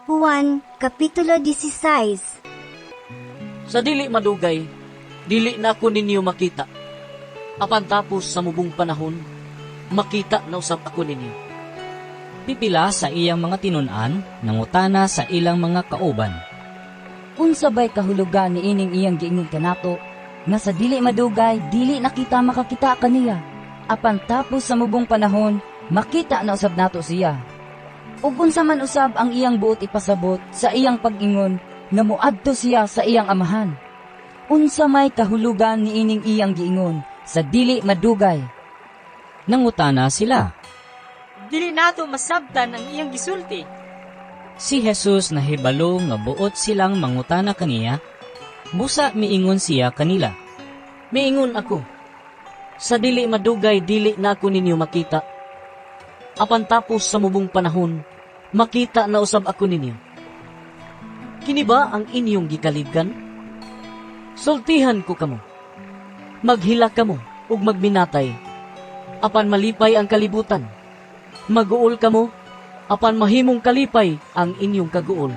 Juan, Kapitulo 16. Sa dili madugay, dili na ako ninyo makita. Apan tapos sa mubong panahon, makita na usab ako ninyo. Pipila sa iyang mga tinun-an nangutana sa ilang mga kauban. "Unsa bay kahulugan niining iyang giingon kanato nga sa dili madugay dili na kita makakita kaniya, apan tapos sa mubong panahon makita na usab nato siya? Ug unsa man usab ang iyang buot ipasabot sa iyang pag-ingon nga moadto siya sa iyang Amahan? Unsa may kahulugan niining iyang giingon, 'Sa dili madugay'?" Nangutana sila. "Dili nato masabtan ang iyang gisulti." Si Jesus nahibalo nga buot silang mangutana kaniya, busa miingon siya kanila. Miingon ako, sa dili madugay dili na ako ninyo makita. Apan tapos sa mubong panahon, makita na usab ako ninyo. Kini ba ang inyong gikalibgan? Sultihan ko kamo. Maghilak kamo ug magminatay. Apan malipay ang kalibutan. Maguol kamo, apan mahimong kalipay ang inyong kaguol.